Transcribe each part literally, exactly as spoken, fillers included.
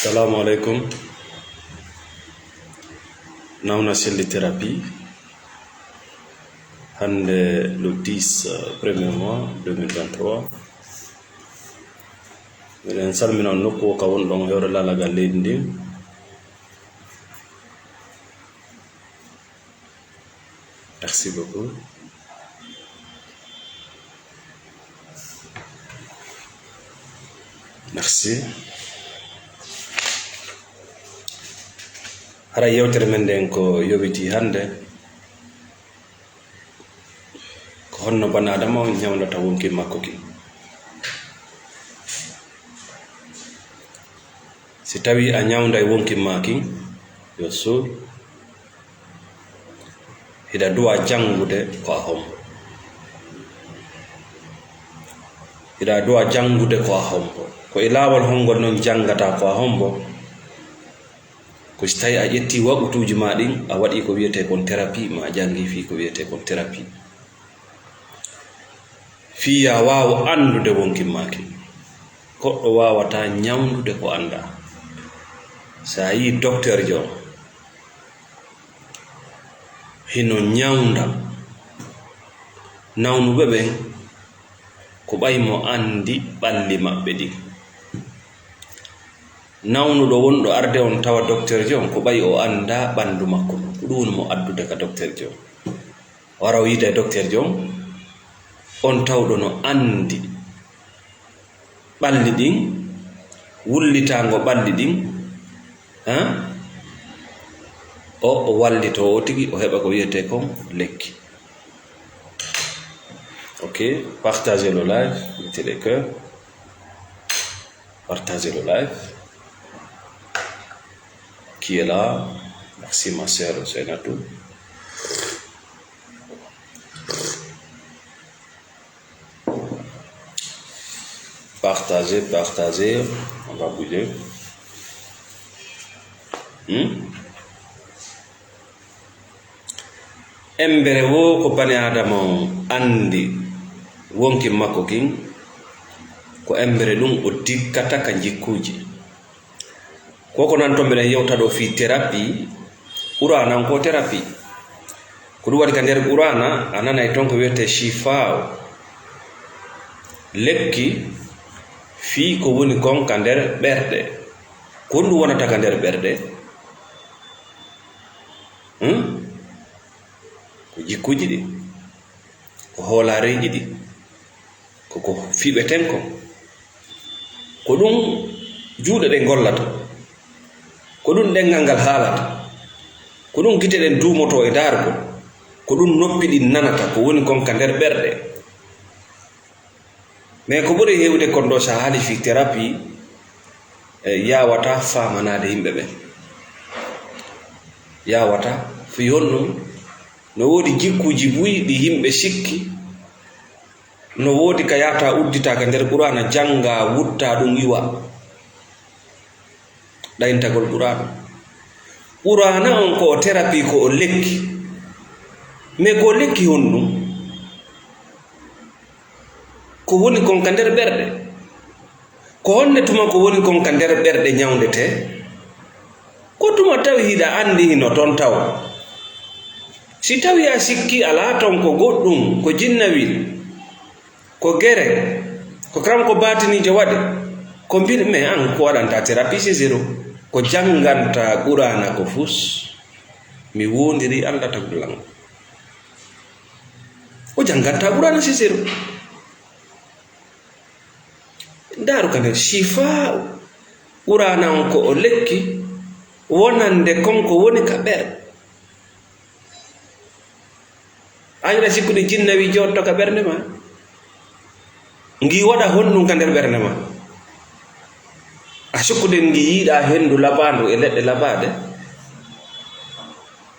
Assalamu alaikum. Nauna Selli Thérapie. Hande le dix, euh, premier mois deux mille vingt-trois. Miɗen salmina on nokku o ka wonɗon, hewre lalagal leydi ndin. Merci beaucoup. Merci. Hara yewtere men nden ko yowiti hande, ko honno bana Adama on ñawndata wonki makko kin. Si tawi a ñawnday wonki ma kin, yo suul. Hiɗa duwa janngude ko a hombo. Hiɗa duwa janngude ko a hombo. Ko e laawol hongol non janngata ko a hombo? Ko si tawi a ƴetti waɓutuuji ma ɗin, a waɗi ko wiyetee kon thérapie, ma a janngi fii ko wiyetee kon thérapie. Fii ya waawu anndude wonki ma kin. Goɗɗo waawataa ñawndude ko anndaa. Si a yii doktorjo on, hino ñawnda nawnuɓe ɓen, ko ɓay mo anndi ɓalli maɓɓe ɗin. Nawnuɗo wonɗo arde on tawa doktorjo on, ko ɓay o anndaa ɓanndu makko ɗun. Ko ɗun woni mo addude ka doktorjo on. Wara o yiida e doktorjo on, on tawɗo no anndi ɓalli ɗin, wullitaango ɓalli ɗin, han? O, o wallitoo o tigi, o heɓa ko wiyetee kon lekki. Ok, partagez le live, mettez les cœurs. Partagez le live. Qui est là? Merci, ma sœur Zainatou. Partagez, partagez. On va bouger. Hmm? Embere woo ko bani Aadama on anndi wonki makko kin, ko embere ɗun o dikkata ka jikkuuji. Ko ko nan ton miɗen yewta ɗoo fii thérapie, Qur'aana on ko thérapie. Ko ɗun waɗi ka nder Qur'aana, a nanay ton ko wiyetee shifaa o. Lekki fii ko woni kon ka nder ɓerɗe. Ko honɗun wonata ka nder ɓerɗe? Hmm? Ko jikkuuji ɗin, ko hoolaareeji ɗin, ko ko fiɓeten kon. Ko ɗun juuɗe ɗen gollata, ko ɗun ɗenngal ngal haalata, ko ɗun gite ɗen duumotoo e ndaarugol, ko ɗun noppi ɗin nanata, ko woni kon ka nder ɓerɗe. Mais ko ɓuri heewde kon ɗoo, si a haali fii thérapie, e, yaawataa faamanaade yimɓe ɓen. Yaawataa fii honɗun? No woodi jikkuuji buy ɗi yimɓe sikki, no woodi ka yaata uddita ka nder Qur'aana, jannga, wutta ɗun iwa. Ɗayintagol Qur'aana. Qur'aana on ko o thérapie, ko o lekki. Mais ko o lekki honɗun? Ko woni kon ka nder ɓerɗe. Ko honde tuma ko woni kon ka nder ɓerɗe ñawndetee? Ko tuma tawi hiɗa anndi hino ton tawa. Si tawi a sikki alaa ton ko goɗɗun, ko jinnawi, ko gere, ko kanko baatiniijo waɗi, ko mbiɗ-, mais an ko waɗanta thérapie, c'est zéro. Ko jannganta Qur'aana ko fus, mi woondiri Allah tagɗo lan. Ko jannganta Qur'aana, c'est zéro. Ndaaru ka nder shifaa, Qur'aana on ko o lekki wonande kon ko woni ka ɓer. A hiɗa sikkude jinnawi jooɗto ka ɓernde ma? Ngi waɗa honɗun ka nder ɓernde ma? A sikkude ngi yiɗa henndu labaandu e leɗɗe labaaɗe?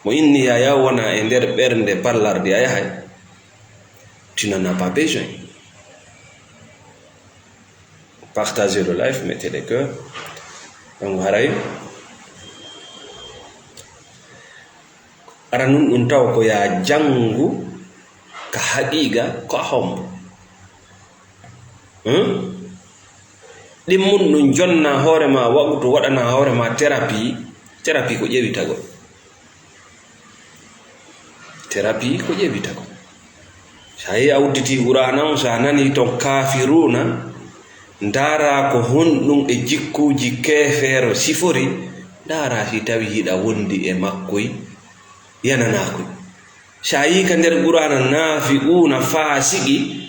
Mo inni yaya wona e nder ɓernde pallardi a yahay. Tu n'en as pas besoin. Partagez le live, mettez les cœurs. Donc, haray. Ara nun ɗun taw ko ya janngu ka haqiiqa ko a hombo. Hmm? Ɗin mun ɗum jonna hoore ma, waɗu to waɗana hoore ma therapy. Therapy ko ƴewitagol. Therapy ko ƴewitagol. So a yehi a udditi Qur'aana on, so a nani ton kaafiruuna, ndaara ko honɗum e jikkuuji keefeero sifori, ndaara si tawi hiɗa wondi e makkoy, yananaakoy. So a yii ka nder Qur'aana naafiquuna, faasiqi,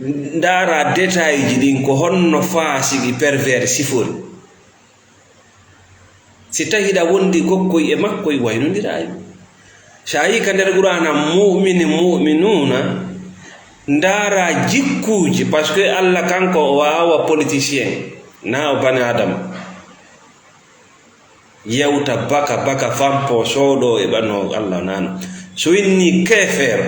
ndaara détail ji ɗin, ko honno faasiqi pervers sifori. Si tawi hiɗa wondi kokkoy e makkoy, waynondira e mum. So a yii ka nder Qur'aana mu'mini, mu'minuuna, ndaara jikkuuji, parce que Allah kanko o waawa politicien, na o bani Adama. Yewta baka baka, fampo, soodo e ɓanno Allah nano. So inni keefeero,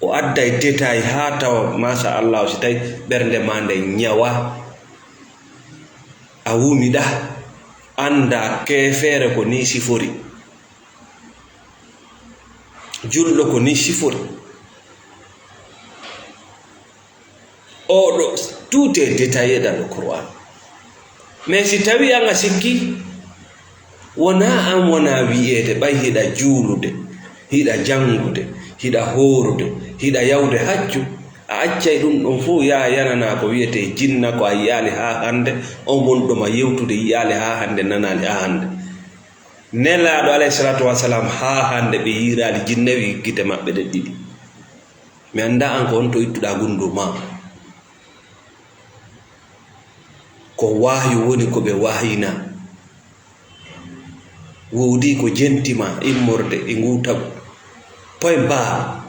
o adday détail haa tawa, masha Allah, si tawi ɓernde ma nde ñawa, a wumiɗa, annda keefeere ko ni sifori, julɗo ko ni sifori. Oɗo, tout est détaillé dans le Coran. Mais si tawi an a sikki, wona an wona wiyeede, ɓay hiɗa juulude, hiɗa janngude, hiɗa hoorude, hiɗa yawde hajju, a accay ɗum ɗon fof, yaa yanana ko wiyetee jinna, ko a yiyaali haa hannde, on wonɗo ma yewtude yiyaali haa hannde, nanaali haa hannde. Nelaaɗo alayhi salaatu wa salaam haa hannde ɓe yiiraali jinne, wi gite maɓɓe ɗe ɗiɗi. Mi anndaa an ko honto ittuɗaa gunndoo ma. Ko wahyu woni ko ɓe wahyina. Woodi ko jenti ma immorde e nguu tagu. Point barre.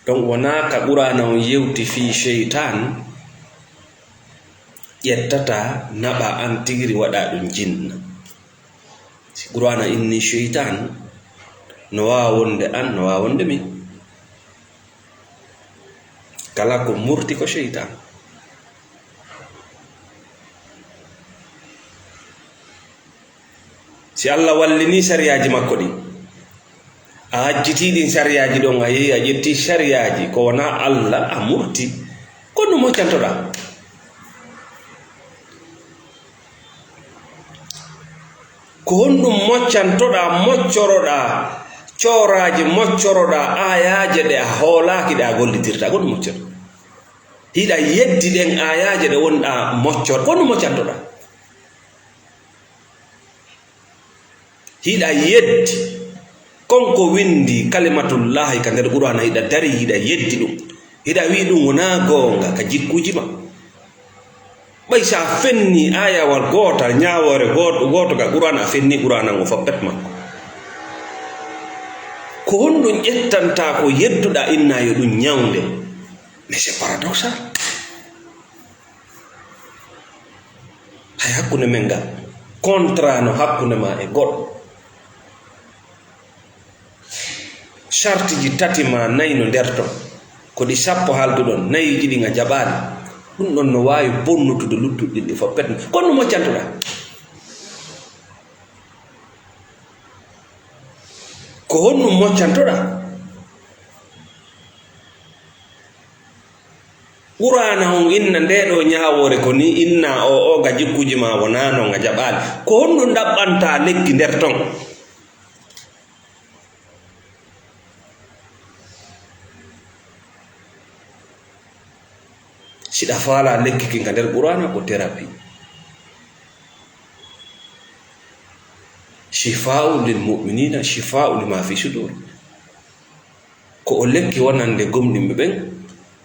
Donc, wonaa ka Qur'aana on yewti fii seytaan, ƴettata naɓa an tigiri waɗa ɗum jinna. Si Qur'aana inni seytaan, no waawa wonde an, no waawa wonde min. Kala ko murti ko seytaan. Si Allah wallini sariyaaji makko ɗin, a hajjitii ɗin sariyaaji ɗon, a yehi a ƴetti sariyaaji ko wonaa Allah, a murti, ko no moccantoɗaa? Ko honɗum moccantoɗaa, moccoroɗaa, cooraaji moccoroɗaa, aayaaje ɗe a hoolaaki ɗe a gollitirta, ko ɗum moccantoɗaa? Hiɗa yeddi ɗen aayaaje ɗe wonɗaa moccor, ko ɗum moccantoɗaa? Hiɗa yeddi kon ko winndi kalimatullaahi ka nder Qur'aana, hiɗa dari, hiɗa yeddi ɗum. Hiɗa wi'i ɗum wonaa goonga ka jikkuuji ma. Ɓay sa fenni aayawal gootal, ñaawoore gooto, gooto ka Qur'aana, a fenni Qur'aana ngo foppet makko. Ko honɗum ƴettantaa ko yedduɗaa inna yo ɗum ñawnde? Mais c'est paradoxal. Hay hakkunde men ngal, contrat no hakkunde ma e goɗɗo. Sartiji tati ma nayi no nder ton, ko ɗi sappo haalduɗon, nayiiji ɗin a jaɓaali. Ɗum ɗon no waawi bonnutude luttuɗi ɗin ɗi fof pet. Kono no moccantoɗaa? Ko honɗum moccantoɗaa? Qur'aana on inna ndee ɗoo ñaawoore ko nii inna o, o ga jikkuuji ma wonaa noon a jaɓaali. Ko honɗum ɗaɓɓantaa lekki nder ton? Siɗa faalaa lekki kin ka nder Qur'aana ko thérapie. Shifaa'un lil mu'miniina, shifaa'un lima fi sudur. Ko o lekki wonande gomɗinɓe ɓen,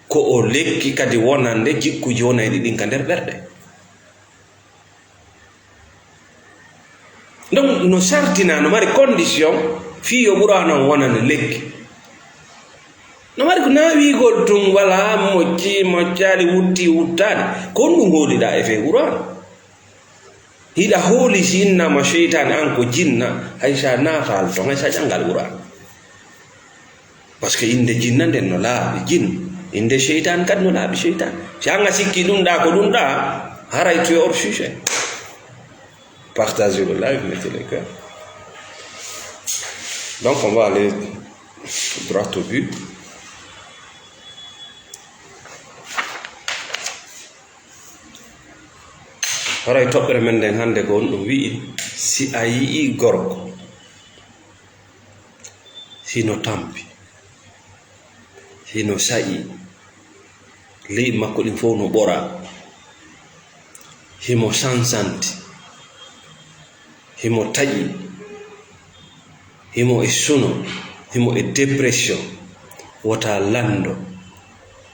ko o lekki kadi wonande jikkuuji wonayɗi ɗin ka nder ɓerɗe. Donc, no sartina, no mari condition fii yo Qur'aana on wonane lekki. No mari ko naa wiigol tun wala mocci, moccaali, wutti, wuttaali. Ko honɗum hooliɗaa e fee Qur'aana? Hiɗa hooli si innama seytaane an ko jinna, hay sa naataali ton, hay sa janngaali Qur'aana. Parce que innde jinna nden no laaɓi, jin. Innde seytaan kadi no laaɓi seytaan. Si an a sikki ɗum ɗaa ko ɗum ɗaa, haray tu es hors sujet. Partagez le live, mettez les cœurs. Donc, on va aller droit au but. Haray toɓɓere men nden hannde ko on ɗum wi'i, si a yi'ii gorko hino tampi, hino sa'i, le'i makko ɗin fow no ɓora, himo sansanti, himo taƴi, himo e suno, himo e dépression, wota lanndo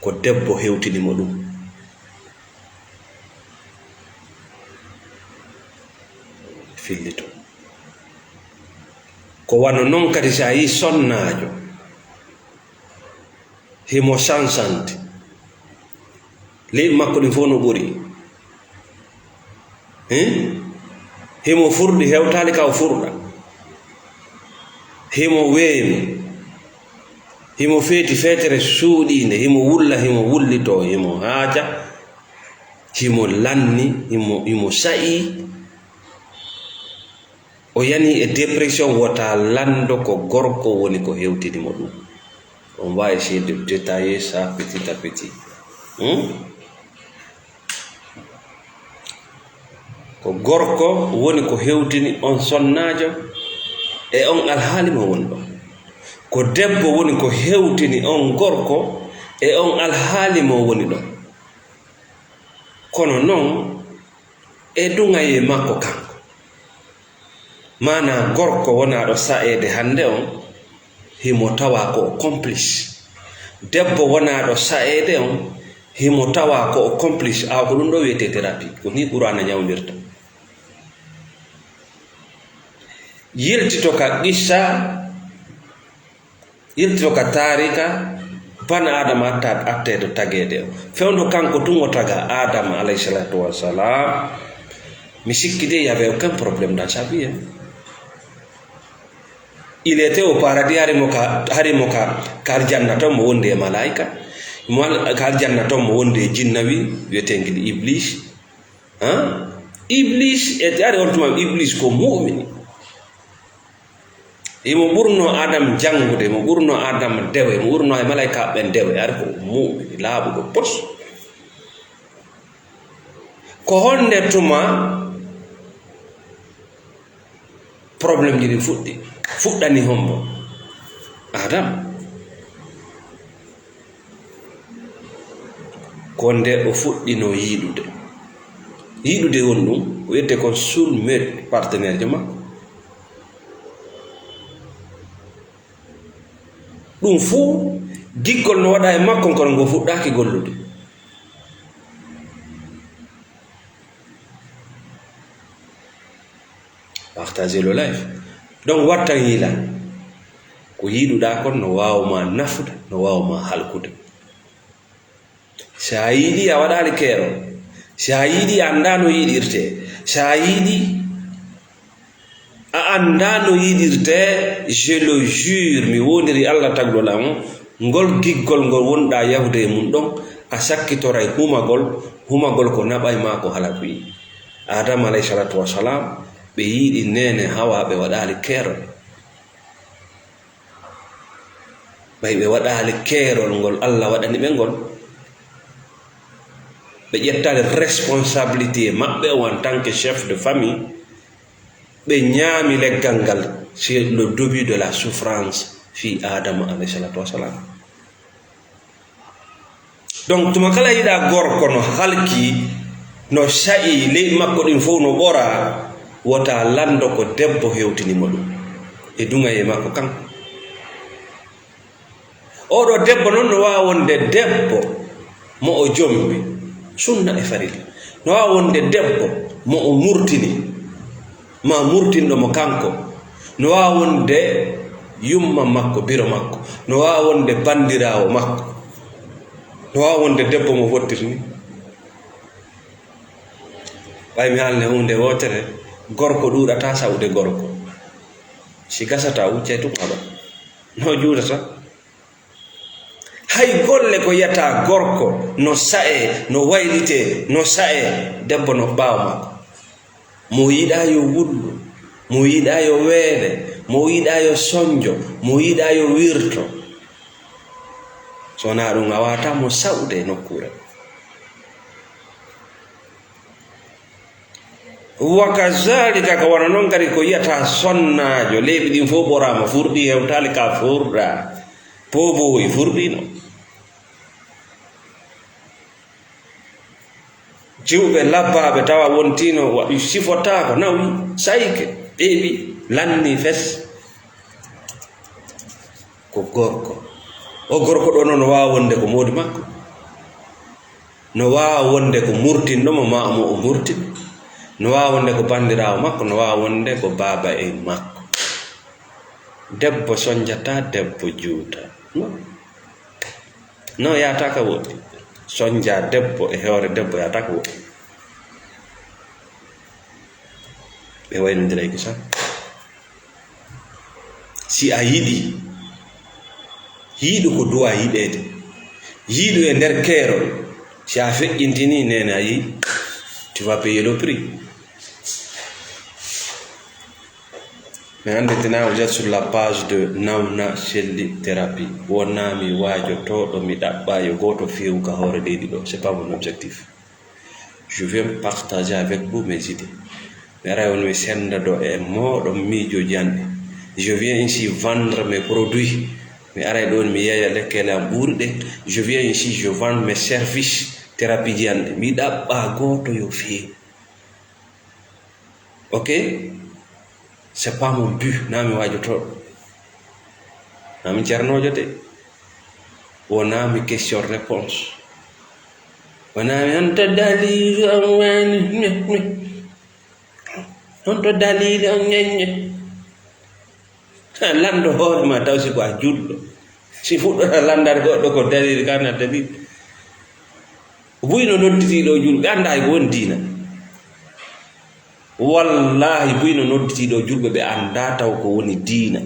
ko debbo hewtini mo ɗum. Fillito. Ko wano non kadi, si a yii sonnaajo, himo sansante, le'i makko ɗin fow no ɓori. Hein? Himo furɗi, hewtaali ka o furɗa. Himo weemi. Himo feeti feetere suuɗiinde. Himo wulla, himo wullitoo, himo haaja. Himo lanni, himo, himo sa'i. O yani e dépression, wota lanndo ko gorko woni ko hewtini mo ɗum. On va essayer de détailler ça petit à petit. Hmm? Ko gorko woni ko hewtini on sonnaajo e on alhaali mo woni ɗon. Ko debbo woni ko hewtini on gorko e on alhaali mo woni ɗon. Kono non, e duŋayee makko kanko. Maanaa gorko wonaaɗo sa'eede hannde on, himo tawaa ko o complice. Debbo wonaaɗo sa'eede on, himo tawaa ko o complice. Awa ko ɗum ɗo wi'etee thérapie, ko nii Qur'aana ñawndirta. Yiltito ka qissa, yiltito ka taarika, bana Aadama atta-, atteedo tageede o. Fewndo kanko tun o taga Aadama alayhi salatu wassalam. Mi sikki de, il y avait aucun problème dans sa vie, hein. Il était au paradis, hari mo ka, hari mo ka, ka aljanna ton mo wondi e malaa'ika. Mo al-, ka aljanna ton mo wondi e jinnawi, wi'eteengi Iblis. Hein? Iblis, e hari on tuma Iblis ko mu'mini. Imo ɓurno Adam janngude, imo ɓurno Adam dewe, imo ɓurno e malaa'ika ɓen dewe, hari ko mu'mini laaɓuɗo pos. Ko honde tuma problème ji ɗin fuɗɗi, fuɗɗani hombo? Adam. Ko nde o fuɗɗino yiɗude. Yiɗude won ɗum, o wi'ete kon soulmate partenaire jo makko. Ɗum fuu, giggol no waɗa e makko, kono ngo fuɗɗaaki gollude. Partager le live. Donc, wattan yiila. Ko yiɗuɗaa kon no waawa ma nafude, no waawa ma halkude. Si a yiɗi, a waɗaali keerol. Si a yiɗi, a anndaa no yiɗirtee. Si a yiɗi, a anndaa no yiɗirtee, je le jure, mi woondiri Allah tagɗo lan on, ngol giggol ngol wonɗaa yahude e mum ɗon, a sakkitoray humagol, humagol ko naɓay maa ko halakuyi. Aadama alayhi salatu wassalam, ɓe yiɗi neene Hawa, ɓe waɗaali keerol. Ɓay ɓe waɗaali keerol ngol Allah waɗani ɓe ngol, ɓe ƴettaali responsabilité maɓɓe o en tant que chef de famille, ɓe ñaami leggal ngal, c'est le début de la souffrance fii Aadama alayhi salatu wassalam. Donc, tuma kala yiɗaa gorko no halki, no sa'i, le'i makko ɗin fow no ɓora, wota lanndo ko debbo hewtini mo ɗum e duŋayee makko kan. Oɗo debbo non no waawa wonde debbo mo o jombi, sunna e farilla. No waawa wonde debbo mo o murtini, ma murtinɗo mo kanko. No waawa wonde yumma makko, biro makko. No waawa wonde bandiraawo makko. No waawa wonde debbo mo fottirni. Ɓay mi haalne huunde wootere, gorko ɗuuɗataa sa'ude gorko. Si gasata, o wuccay tun haɓa. No juutata? Hay golle ko yiyata gorko, no sa'ee, no waylitee, no sa'ee, debbo no ɓaawo makko. Mo yiɗaa yo wullu, mo yiɗaa yo weele, mo yiɗaa yo sonjo, mo yiɗaa yo wirto. So wonaa ɗum, a waawataa mo sa'ude e nokkuure. Wa kazalika, ko wano noon kadi ko yiyata sonnaajo, leeɓi ɗin fof ɓoraama, furɗi hewtaali ka furɗa, poobooyi furɗiino. Jiwɓe labbaaɓe tawa wontiino wa-, sifotaako, nawi, sayke, ɓeeɓi, lanni fes. Ko gorko. O gorko ɗo noon no waawa wonde ko moodi makko. No waawa wonde ko murtinɗo mo, maa mo o murtin. No waawa wonde ko banndiraawo makko, no waawa wonde ko baaba e makko. Debbo sonjata, debbo juuta. No. No, yahata ka woɗɗi. Sonja debbo e hoore debbo yahata ka woɗɗi. Ɓe waynondirayki tan. Si a yiɗi, yiɗu ko duwa yiɗeede. Yiɗu e nder keerol. Si a feƴƴintini, neene a yi'i, tu vas payer le prix. Mi annditinaa, vous êtes sur la page de Nawna Shelly Therapy. Wonaa mi waajotooɗo, mi ɗaɓɓaa yo gooto feewu ka hoore leydi ɗo. C'est pas mon objectif. Je viens partager avec vous mes idées. Mi aray on mi senda do e mooɗon miijooji an ɗi. Je viens ici vendre mes produits. Mi aray ɗo mi yeeya lekkele am ɓuurɗe. Je viens ici, je vends mes services thérapie ji an ɗi. Mi ɗaɓɓaa gooto yo feewu. Ok? C'est pas mon but, naa mi waajotooɗo. Naa mi ceernoojo de. Wonaa mi question réponse. Wonaa mi on to daliilu on waani. On to daliilu on ñeññe. Lanndo hoore ma taw si ko a juulɗo. Si fuɗɗota lanndaade goɗɗo ko daliilu, ka na daliilu. Buy no nodditii ɗo juulɓe, anndaa ko woni diina. Wallaahi, buy no nodditii ɗo juulɓe, ɓe anndaa taw ko woni diina.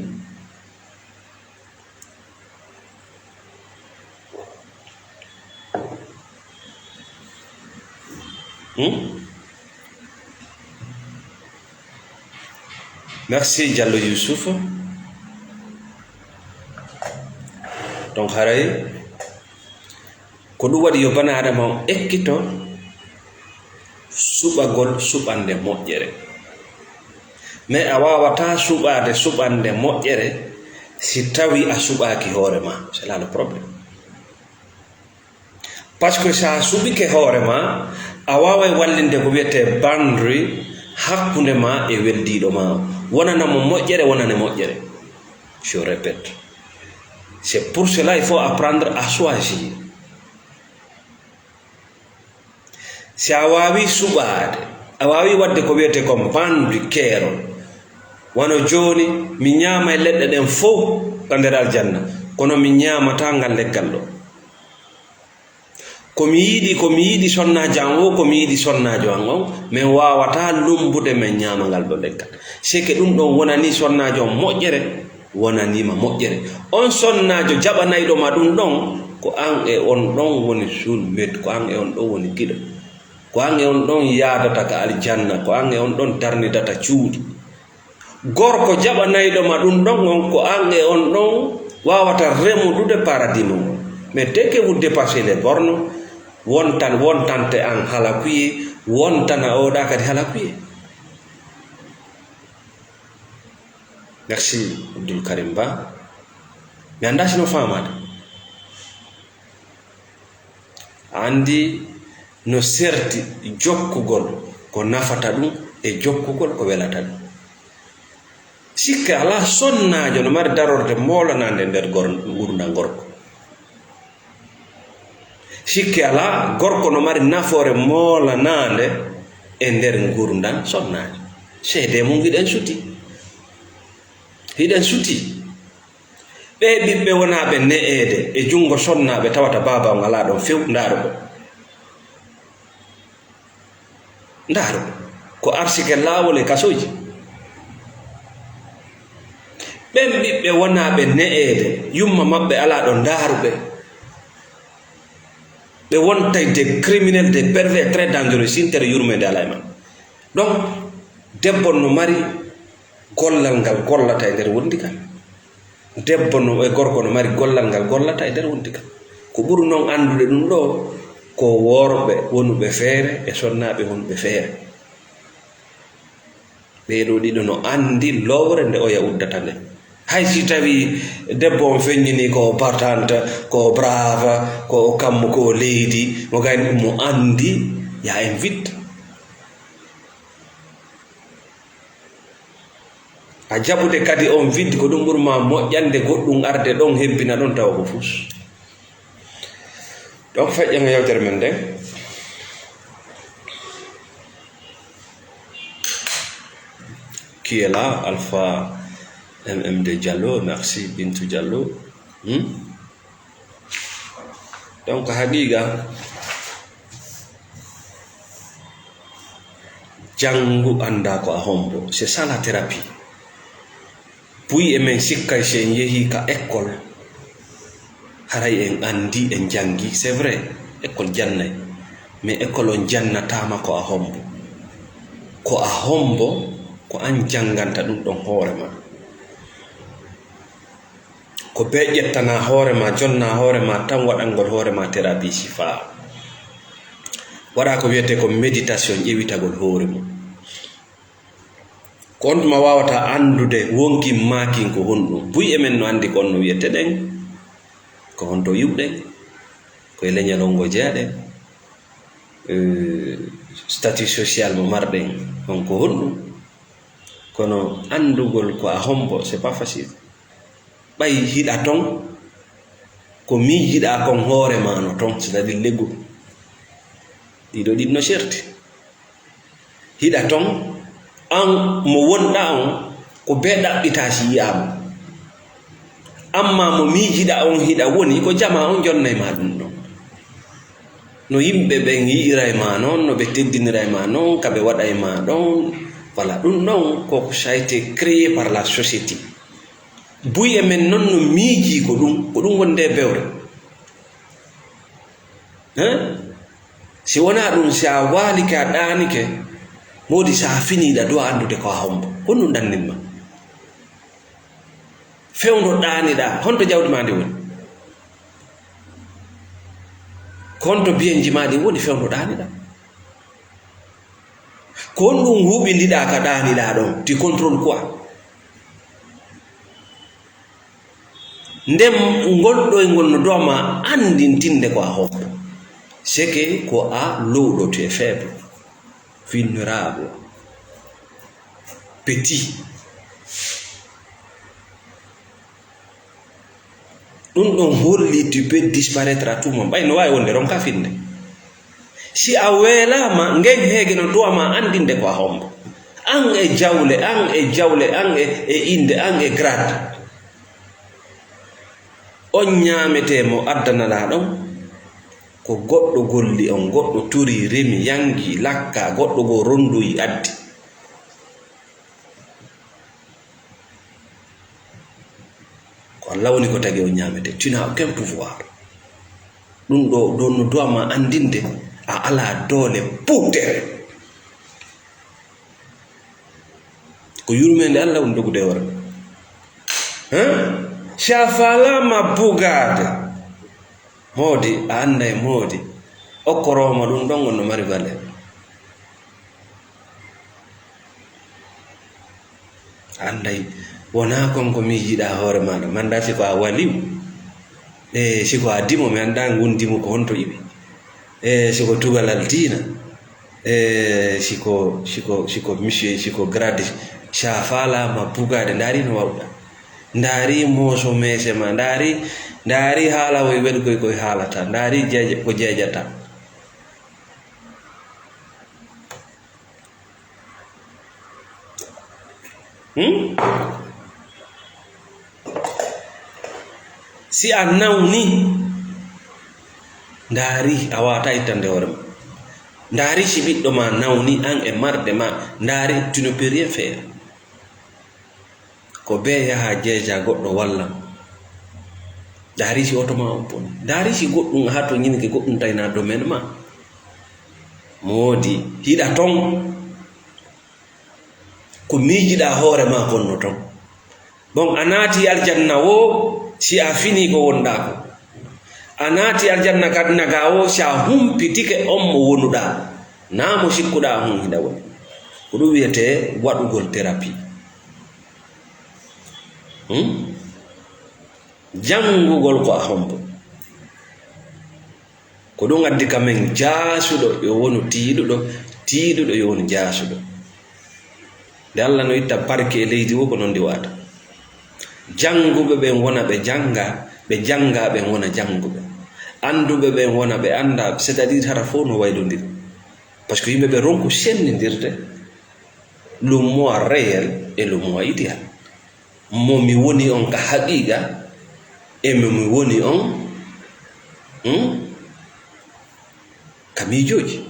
Hmm? Merci, Diallo Youssouf. Donc, haray, ko ɗum waɗi yo bana Adama on ekkito suɓagol suɓande moƴƴere. Mais a waawataa suɓaade suɓande moƴƴere si tawi a suɓaaki hoore ma. C'est là le problème. Parce que so a suɓike hoore ma, a waaway wallinde ko wiyetee boundary hakkunde ma e weldiiɗo ma o. Wonana mo moƴƴere, wonane moƴƴere. Je répète. C'est pour cela il faut apprendre à choisir. Si a waawii suɓaade, a waawii waɗde ko wiyetee kon boundary keerol. Wano jooni, mi ñaamay leɗɗe ɗen fow ka nder aljanna, kono mi ñaamataa ngal leggal ɗoo. Ko mi yiɗi, ko mi yiɗi sonnaajo an o, ko mi yiɗi sonnaajo an on, min waawataa lummbude min ñaama ngal ɗoo leggal. Seke ɗum ɗon wonanii sonnaajo on moƴƴere, wonanii ma moƴƴere. On sonnaajo jaɓanayɗo ma ɗum ɗon, ko an e on ɗon woni soulmate, ko an e on ɗon woni giɗo. Ko an e on ɗon yaadata ka aljanna, ko an e on ɗon darnidata cuuɗi. Gorko jaɓanayɗo ma ɗum ɗon on, ko an e on ɗon waawata remudude paradis mum on. Mais dès que vous dépassez les bornes, wontan, wontante an halakuye, wontana oɗa kadi halakuye. Merci, Abdoul Karim Ba. Mi anndaa si no faamaade. A anndi no serti jokkugol ko nafata ɗum e jokkugol ko welata ɗum. Sikke alaa, sonnaajo no mari darorde moolanaande nder gor-, ngurndan gorko. Sikke alaa, gorko no mari nafoore moolanaande e nder ngurndan sonnaajo. Seedee mum hiɗen suti. Hiɗen suti. Ɓee ɓiɓɓe wonaaɓe ne'eede e junngo sonnaaɓe tawata baaba on alaa ɗon few, ndaaru ɓe. Ndaaru ɓe. Ko arsike laawol e kasooji. Ɓen ɓiɓɓe wonaaɓe ne'eede, yumma maɓɓe alaa ɗon, ndaaru ɓe. Ɓe wontay des criminels, des pervers très dangereux, sintere yurmeende alaa e maɓɓe. Donc, debbo no mari gollal ngal gollata e nder wondigal. Debbo no, e gorko no mari gollal ngal gollata e nder wondigal. Ko ɓuri noon anndude ɗum ɗo, ko worɓe wonuɓe feere e sonnaaɓe wonuɓe feere. Ɓee ɗoo ɗiɗo no anndi lowre nde oya uddata nde. Hay si tawii debbo on feññinii ko o battante, ko o brave, ko o kammu, ko o leydi, mo gayni ɗum mo anndi, ya en vite. A jaɓude kadi on vide ko ɗum ɓuri ma moƴƴande goɗɗum arde ɗon hebbina ɗon tawa ko fus. Donc, feƴƴen e yewtere men nden. Qui est là? Alpha M M D Diallo, merci. Bintou Diallo. Hmm? Donc, haqiqa, janngu annda ko a hombo. C'est ça la thérapie. Buy e men sikkay si en yehii ka école, haray en anndi, en janngi, c'est vrai, école jannay, mais école on jannataama ko a hombo. Ko a hombo, ko an jannganta ɗum ɗon hoore ma. Ko bee ƴettana hoore ma, jonna hoore ma tan waɗangol hoore ma thérapie sifa. Waɗa ko wiyetee ko méditation, ƴewitagol hoore mum. Ko on tuma waawata anndude wonkin maakin ko honɗum. Buy e men no anndi ko on no wiyete ɗen, ko honto iwɗen, ko e leñol on ngo jeyaɗen, eh, statut social mo marɗen on ko honɗum. Kono anndugol ko a hombo, c'est pas facile. Ɓay hiɗa ton, ko miijiɗaa kon hoore ma no ton, c'est-à-dire leggol. Ɗiɗo ɗin no serti. Hiɗa ton, an mo wonɗaa on, ko bee ɗaɓɓitaa si yi'aa mo. Ammaa mo miijiɗaa on hiɗa woni, ko jamaa on jonnay ma ɗum ɗon. No yimɓe ɓen yi'ira e ma non, no ɓe teddinira e ma non, ka ɓe waɗa e ma ɗon, voilà, ɗum ɗon ko ça a été créé par la société. Buy e men non no miijii ko ɗum, ko ɗum woni nde bewre. Hein? Si wonaa ɗum, si a waalike, a ɗaanike, moodi si a finii ɗa, duwa anndude ko a hombo. Ko ɗum ɗannin ma. Fewndo ɗaaniɗaa, honto jawdi maa ndi woni? Ko honto biyenji maa ɗin woni fewndo ɗaaniɗaa? Ko honɗum huɓindiɗaa ka ɗaaniɗaa ɗon? Tu contrôles quoi? Nden ngol ɗoyngol no duwa ma anndintinde ko a hombo. C'est que ko a lowɗo, tu es faible, vulnérable, petit. Ɗum ɗon holli tu peux disparaître à tout moment. Ɓay no waawi wonde ronka finde. Si a weelaama, ngen heege no duwa ma anndinde ko a hombo. An e jawle, an e jawle, an e, e innde, an e grade. On ñaametee mo addanaɗaa ɗon, ko goɗɗo golli on, goɗɗo turi, remi, yangi, lakka, goɗɗo goo rondoyi, addi. Ko Allah woni ko tagi on ñaametee. Tu n'as aucun pouvoir. Ɗum ɗo, ɗon no duwa ma anndinde a alaa doole puutere. Ko yurmeende Allah woni dogude e worɓe. Hein? Si a faalaama bugaade, moodi, a annday moodi, okkoroowo ma ɗum ɗon on no mari valeur. A annday, wonaa kon ko miijiɗaa hoore maaɗa, mi anndaa si ko a waliw, e si ko a dimo, mi anndaa ngun dimu ko honto iwi, e si ko tugalal diina, e si ko, si ko, si ko monsieur, si ko grade, si a faalaama bugaade, ndaari no wawɗaa. Ndaari mooso meese ma, ndaari, ndaari haala woy welgoy koy haalata, ndaari jeeje-, ko jeejata. Hmm? Si a nawni, ndaari, a waawataa ittande hoore ma. Ndaari si ɓiɗɗo ma nawni, an e marde ma, ndaari, tu ne peux rien faire. Ko bee yaha jeeja goɗɗo walla. Daari si oto ma on pon. Daari si goɗɗum haa to ñinike goɗɗum tayna domaine ma. Moodi, hiɗa ton. Ko miijiɗaa hoore ma konno ton. Bon, a naati aljanna wo, si a fini ko wonɗaa ko. A naati aljanna kadna ga wo, si a humpitike on mo wonuɗaa. Naa mo sikkuɗaa on hiɗa woni. Ko ɗum wiyetee waɗugol thérapie. Hmm? Janngugol ko a hombo. Ko ɗum addi ka men jaasuɗo yo wonu tiiɗuɗo, tiiɗuɗo yo wonu jaasuɗo. Nde Alla no itta barke e leydi wo, ko noon ndi wata. Jannguɓe ɓen wona ɓe jannga, ɓe jannga ɓen wona jannguɓe. Annduɓe ɓen wona ɓe annda, c'est-à-dire hara fof no waylondiri. Parce que yimɓe ɓe ronku sennindirde le moi réel et le moi idéal. Mo mi woni on ka haqiqa, e mo mi woni on, hmm, ka miijooji.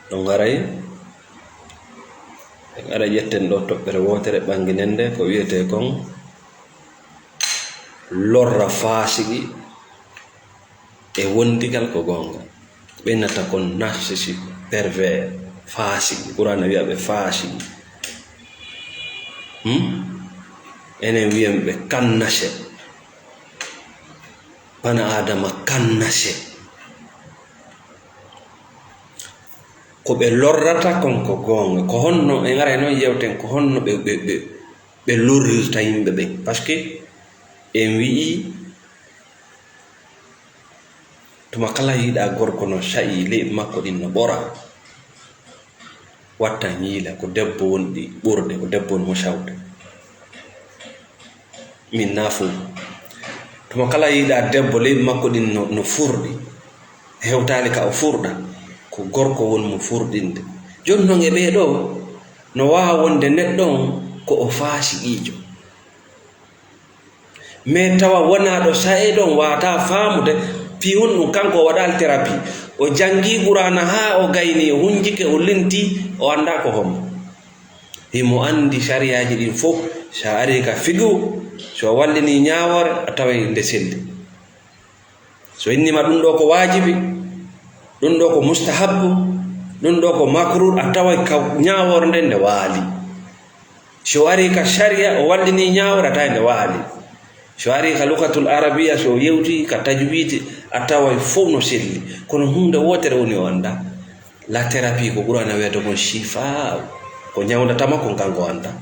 Ɗon aray, en ara ƴetten ɗo toɓɓere wootere ɓannginen nde, ko wiyetee kon lorra faasiki e wondigal ko goonga. Ɓe innata kon narcissique, pervers, faasiki. Qur'aana wiya ɓe faasiki. Hmm? Enen wiyen ɓe kannase. Bana Aadama kannase. Ko ɓe lorrata kon ko goonga. Ko honno, en aray noon yewten ko honno ɓe, ɓe, ɓe, ɓe lorrirta yimɓe ɓen. Parce que en wi'i, tuma kala yiɗa gorko no sa'i, leeɓi makko ɗin no ɓora, watta yiila ko debbo wonɗi ɓurde, ko debbo woni mo sawta. Min na fof. Tuma kala yiɗa debbo, leeɓi makko ɗin no, no furɗi, hewtaali ka o furɗa, ko gorko woni mo furɗinde. Jooni noon e ɓee ɗoo, no waawa wonde neɗɗo on ko o faasiqiijo. Mais tawa wonaa ɗo sa'e ɗon waata faamude fii honɗun kanko o waɗaali thérapie. O janngii Qur'aana haa o gayni, o hunjike, o linti, o anndaa ko hombo. Himo anndi sariyaaji ɗin fof. So a arii ka fiqhu, so a wallinii ñaawoore, a taway nde selli. So innii ma ɗun ɗoo ko waajibi, ɗun ɗoo ko mustahabbu, ɗun ɗoo ko makruh, a taway ka ñaawoore nden nde waali. So arii ka sariya, o wallinii ñaawoore, a taway nde waali. So arii ka lugatul arabiya, so yewtii ka tajwidi, a taway fof no selli. Kono huunde wootere woni o anndaa. La thérapie ko Qur'aana wiyata kon shifaa, ko ñawndatama kon kanko o anndaa.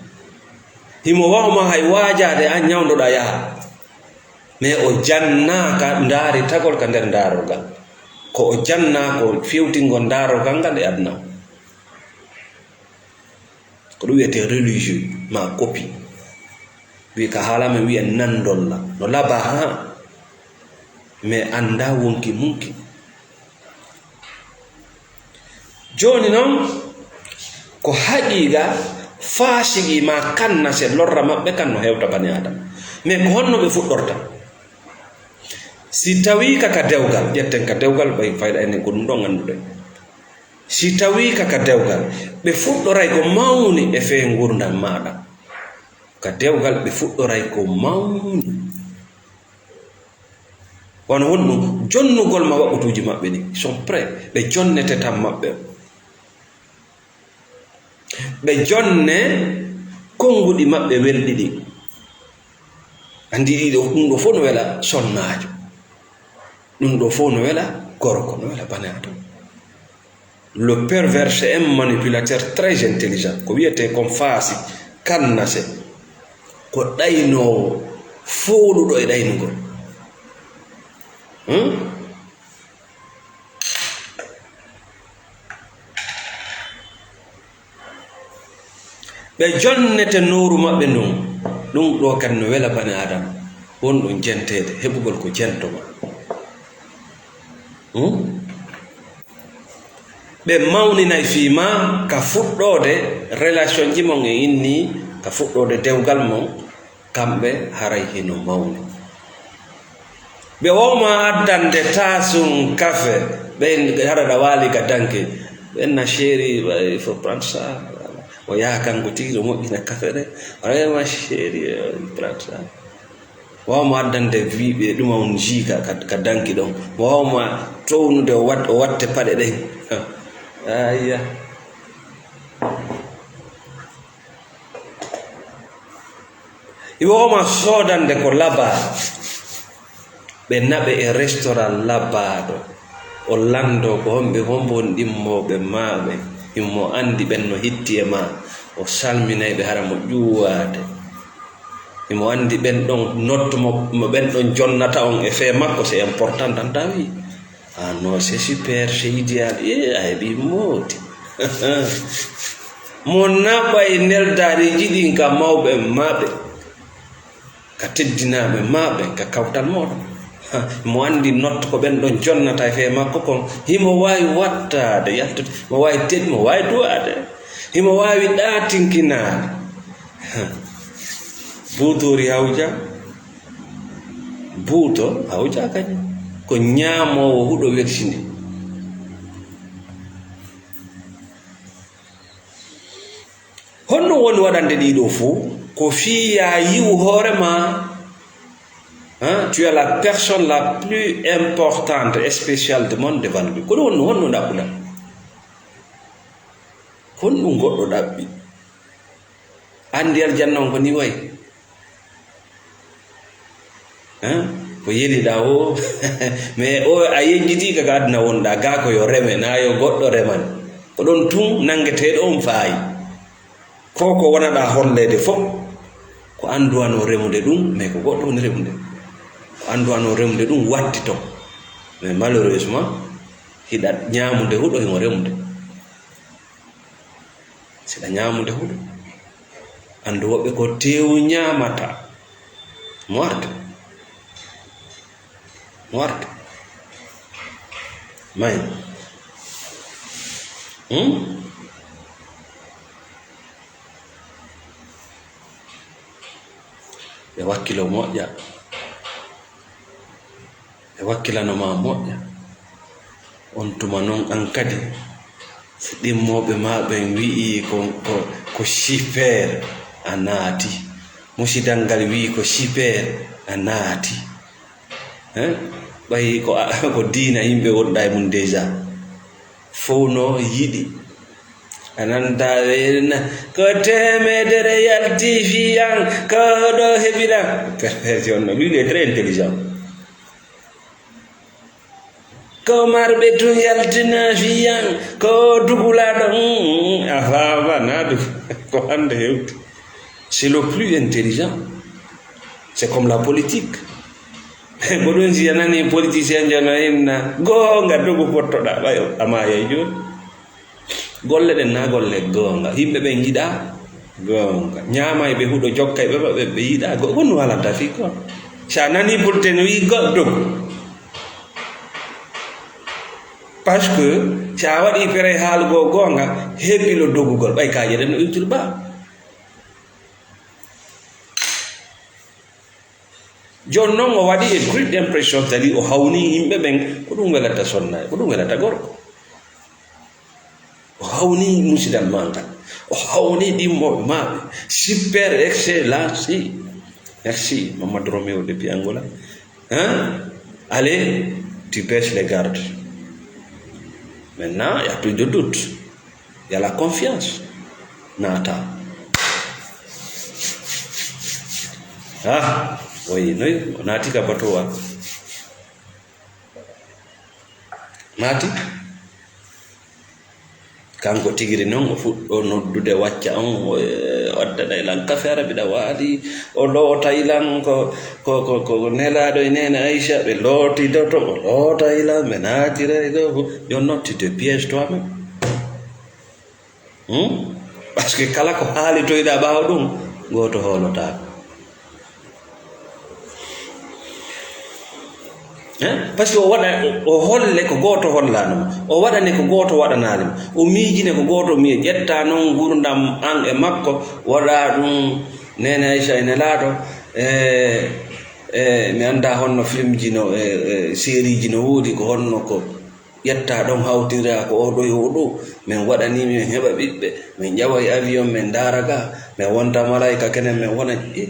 Himo waawa ma hay waajaade an ñawndoɗaa yaha. Mais o jannaaka ndaaritagol ka nder ndaarorgal. Ko o jannaa ko fewtingol ndaarorgal ngal e aduna o. Ko ɗum wiyetee religieux, ma copie. Wi'i ka haala men wi'a nandolla. No laba haa. Mais anndaa wonki munki. Jooni noon, ko haqiiqa, faasigi ma kannase lorra maɓɓe kan no hewta bani Aadama. Mais ko honno ɓe fuɗɗorta? Si tawii ka ka dewgal, ƴetten ka dewgal, ɓay fayda enen ko ɗum ɗon annduɗen. Si tawii ka ka dewgal, ɓe fuɗɗoray ko mawni e fee ngurndan maaɗa. Ka dewgal ɓe fuɗɗoray ko mawni. Wano honɗum? Jonnugol ma waɓɓutuuji maɓɓe ɗin. Ils sont prêts. Ɓe jonnete tan maɓɓe. Ɓe jonne konnguɗi maɓɓe welɗi ɗin. Anndi ɗiɗo, ɗum ɗo fof no wela sonnaajo. Ɗum ɗo fof no wela gorko, no wela bani Aadama. Le pervers, c'est un manipulateur très intelligent. Ko wiyetee kon faasi, kannase, ko ɗaynoowo, fooluɗo e ɗaynugol. Hmm? Ɓe jonnete nooru maɓɓe ndun. Ɗum ɗoo kadi no wela bani Aadama. Won ɗum jenteede, heɓugol ko jento ma. Hmm? Ɓe mawninay fii maa ka fuɗɗoode relation ji mon e inni, ka fuɗɗoode dewgal mon, kamɓe haray hino mawni. Ɓe wawma addande taasun kafe, ɓe hara ɗa waali ka danki, Ɓen na chéri, il faut prendre ça. O yaha kanko tigi, ɗo moƴƴina kafe ɗe. Vraiment chéri, euh, prendre ça. Waaw mo addande wiiɓe ɗuma on jii ka, ka, ka danki ɗon. Mo waaw ma townude o wat-, o watte paɗe ɗen. Ayya. Iwo ma soodande ko labaaɗo. Ɓe naɓe e restaurant labaaɗo. O lanndoo ko homɓe, hombo woni ɗimmooɓe maa ɓe. Himo anndi ɓen no hitti e maa. O salminay ɓe hara mo ƴuwaade. Himo anndi ɓen ɗon nottu mo, mo ɓen ɗon jonnata on e fee makko, c'est important, tan tawi. Ah non, c'est super, c'est idéal. Eh, a heɓi moodi. Mo naɓay neldaareeji ɗin ka mawɓe maɓɓe, ka teddinaaɓe maɓɓe, ka kawtal mooɗon. Ha, mo anndi notto ko ɓen ɗon jonnata e fee makko kon, himo waawi wattaade, yaltude, mo waawi ted-, mo waawi duwaade, himo waawi ɗaatinkinaade. Ha. Buutoori hawja, buuto hawja kañum. Ko ñaamoowo huɗo welsini. Honɗum woni waɗande ɗii ɗoo fow? Ko fii yaa yi'u hoore maa, hein, tu es la personne la plus importante et spéciale du monde devant lui. Ko ɗum woni, honɗum ɗaɓɓuɗaa? Honɗum goɗɗo ɗaɓɓi? Anndi aljanna on ko nii wayi? Hein? Ko yeliɗaa o, mais o a yejjitii ka, ka aduna wonɗaa, gaa ko yo reme, naa yo goɗɗo reman. Ko ɗon tun nanngeteeɗo on faayi. Ko ko wonaɗaa holleede fof, ko annduwanoo remude ɗum, mais ko goɗɗo woni remude. Ko annduwanoo remude ɗum wattito. Mais malheureusement, hiɗa ñaamude huɗo himo remude. Siɗa ñaamude huɗo. Anndu woɓɓe ko teewu ñaamata. Mo arde. Mo arde. May. Hmm? Ɓe wakkilo moƴƴa. Ɓe wakkilano ma moƴƴa. On tuma non an kadi, so ɗimmooɓe ma ɓen wi'i ko, ko, ko super a naati. Musidal ngal wi'i ko super a naati. Hein? Ɓay ko a, ko diina yimɓe wonɗa e mum déjà. Fow no yiɗi. A nanta ɓe na, ko teemedere yalti fiyan, ko ɗo heɓira. Perversion no, lui, il est très intelligent. Ko marɓe tun yaltina fiyan, ko dugulaɗo, mm, a faama na ɗum. Ko hande hewti. C'est le plus intelligent. C'est comme la politique. Ko ɗum si a nani politicien jo no inna, goonga dogu pottoɗa, ɓay a maayay jooni. Golle ɗen na golle goonga. Yimɓe ɓen yiɗa goonga. Ñaamay ɓe huɗo, jokkay ɓe, ɓe, ɓe yiɗa go-, ko ɗum haalanta fii ko. Si a nani bulten wi go-, dogu. Parce que si a waɗi pere haalugol goonga, heɓilo dogugol, ɓay kaaje ɗen no iwtiri ba. Jooni non o waɗi e great impression, c'est-à-dire o hawni yimɓe ɓen, ko ɗum welata sonna, ko ɗum welata gorko. O hawni musidal ma ngal. O hawni ɗimmooɓe ma ɓe. Super excellent, si. Merci, Mamadou Roméo depuis Angola. Hein? Allez, tu baisses les gardes. Maintenant, il n'y a plus de doute. Il y a la confiance. Naata. Ah, oui, noy, o naati ka bateau wa. Naati. Kanko tigiri non, o fuɗɗo noddude wacca on, o, eh, o addana ilan kafe, ara mbiɗa waali, o loota ilan ko, ko, ko, ko nelaaɗo e neene Aïcha, ɓe looti doto, o loota ilan, ɓe naatira e ɗo fof. Yo notti de piège toi-même. Hmm? Parce que kala ko haalitoyɗaa ɓaawo ɗum, gooto hoolotaako. Hein? Parce que o waɗa, o holle ko gooto hollaani mo. O waɗane ko gooto waɗanaali mo. O miijine ko gooto miije. Ƴetta noon nguurndam an e makko, waɗa ɗum Neene Aïcha e Nelaaɗo, e, e, mi anndaa honno filmji no, e, e, sériiji no woodi, ko honno ko Yetta ɗon hawtira ko oo ɗo e oo ɗo, min waɗanii, min heɓa ɓiɓɓe, min ƴawa e avion, min ndaara ga, min wonta malaa'ika kenen, min wona, e,